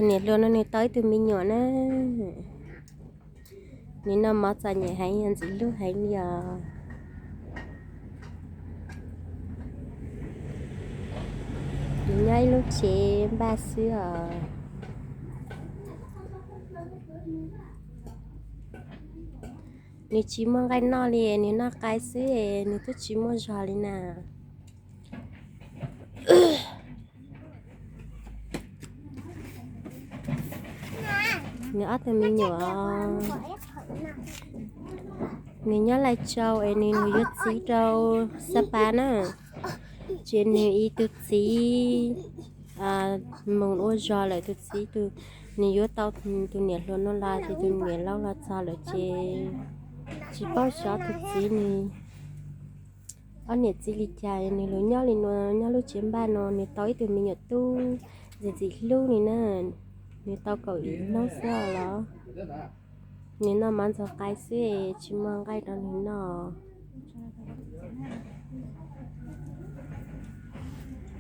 Niam hluas no nws tau ib tug me nyuam na. Nws noj mov txom nyem heev, ntxim hlub heev li os. Nws nyob ib lub tsev npaj xwb os. Nws tsis muaj nqaij noj li, nws noj qai xwb, nws twb tsis muaj zog li na. Nws ob tug me nyuam, nws nyob Lai Châu es nws, nws yuav txiv rau Sapa na. Ces nws ib tug txiv mus ua zog lawm, tus txiv tus, nws yuav tau tus niam hluas no los ces tus niam laus los txog lawm ces tsis paub xyov tus txiv nws ob niam txiv li cas, nws los nyob li no, nyob lub tsev npaj no, nws tau ib tug me nyuam tub ntxim ntxim hlub li na. Nws tau kaum ib hnub xwb los, nws noj mov ntxuag qai xwb, tsis muaj nqaij rau nws noj.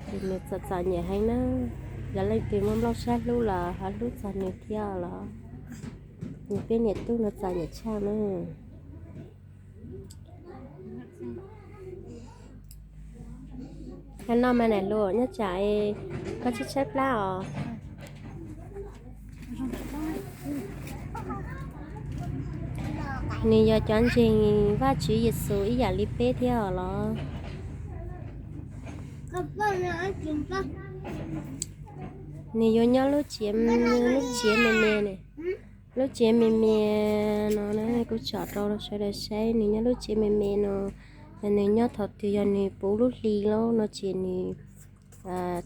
Ces nws txom txom nyem heev na. Yog leej twg muaj nplooj siab hlub los ho hlub txog nws thiab los. Nws peb niam tub no txom nyem tshaj na. Koj noj mas niam hluas, nyob tsam koj tshaib tshaib plab os. Nws yog cov ntseeg Vajtswv Yexus ib yam li peb thiab os los. Nws yuav nyob lub tsev, lub tsev me me, lub tsev me me no na, kuv tsom rau sawv daws saib, nws nyob lub tsev me me no. Yog nws nyob thaum twg, yog nws puv lub hli lawm no ces nws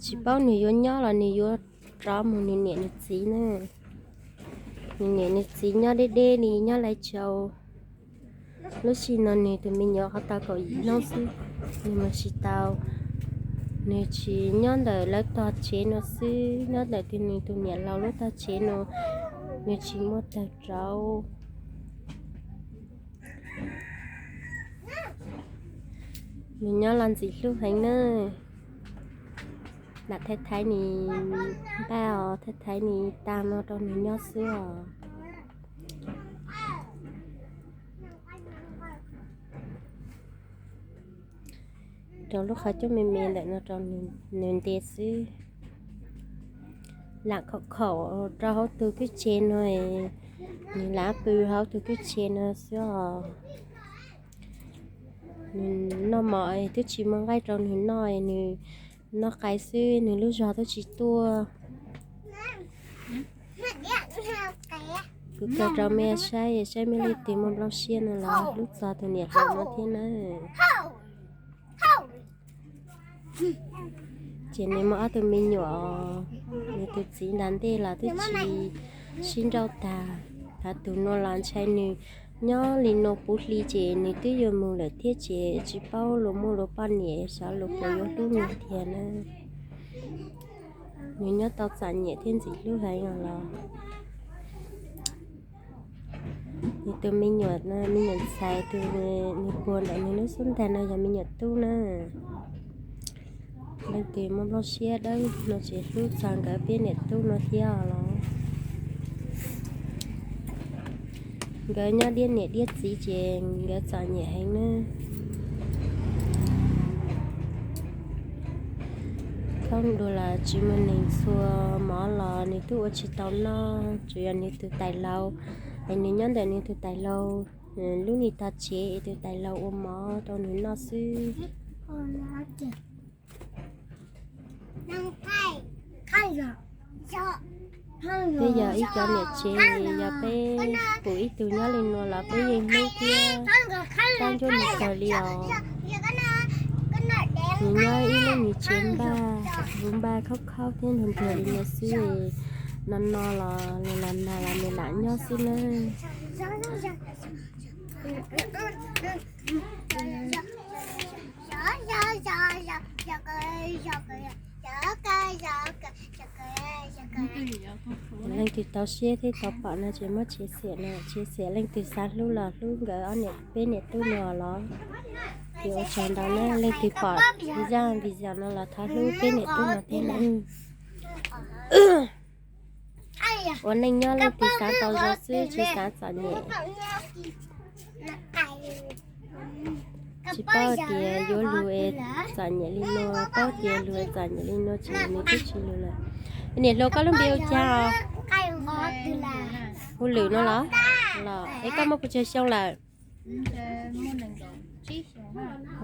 tsis paub nws yuav nyob los nws yuav rov mus nws niam nws txiv na. Nws niam nws txiv nyob deb deb li, nyob Lai Châu. Lub sij no nws tus me nyuam qhov tau kaum yim hnub xwb, nws mus tsis tau. Nws tsis nyob ntawm lawv tog tsev no xwb, nyob ntawm tus, nws tus niam laus lub tog tsev no, nws tsis muaj tawg rau. Nws nyob los ntxim hlub heev na. Lam thaiv thaiv nws npaj os, thaiv thaiv nws tag no rau nws nyob xwb os. Rau lub qhov cub me me ntawm no rau nws nte xwb. Lam khaum khaum rau hauv tus kwj tse no, nws lam pw hauv tus kwj tse no xwb os. Nws noj mov twb tsis muaj nqaij rau nws noj, nws noj qai xwb, nws lub zog twb tsis tuaj. Kuv tso rau mej saib, saib mej leej twg muaj nplooj siab no los hlub txog tus niam hluas no thiab nawb. Ces nws muaj ob tug me nyuam, nws tus txiv nram ntej los twb tsis sib nrauj tag. Thaum tus no los ntshai nws nyob li no puv hli ces nws twb yuav mus lawm thiab ces tsis paub luag muaj luag poj niam xyov luag puas yuav hlub nws tiag na. Nws nyob tau txom nyem thiab ntxim hlub heev os los. Nws tus me nyuam, me nyuam ntxhais tus nws puag ntawm nws lub xub ntiag no yog me nyuam tub na. Leej twg muaj nplooj siab dawb no ces hlub txog nkawd peb niam tub no thiab os los. Nkawd nyob diab niam diab txiv ces nkawd txom nyem heev na. Khaub dua los tsis muaj neeg txhua, mov los nws twb ua tsis tau noj, tsuas yog nws tus tais laus, es nws nyob ntawm nws tus tais laus lub niag tog tsev es tus tais laus ua mov rau nws noj xwb. Peb yog ib cov niam tsev, yog peb pum ib tug nyob li no los peb yeej hlub thiab tab ncuab nws kawg li os. Nws nyob ib lub niag tsev npaj, npaj khaub khaub thiab ntuag ntuag li no xwb, no no los los nag los nws lam nyob xwb nawb. Leej twg tau siab thiab tau pom no ces muab tshia xiam no, tshia xiam, leej twg xav hlub los hlub nkawd ob niam, peb niam tub no los. Ces ua tsaug ntau na, leej twg pom zaj video no los thov hlub peb niam tub no thiab na. Ua neej nyob leej twg xav tau zoo xwb tsis xav txom nyem. Tsis paub tias yuav luag es txom nyem li no, paub tias luag txom nyem li no tseem nws twb tsis luag lawm. Niam hluas koj lub npe hu cas os? Hu Lwm no los? Los es koj muaj puas tsawg xyoo lawm?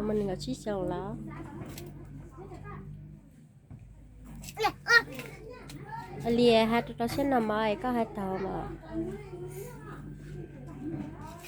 Muaj nees nkaum tsib xyoo los? Lias hais rau rau siab no mog es koj hais taug mas.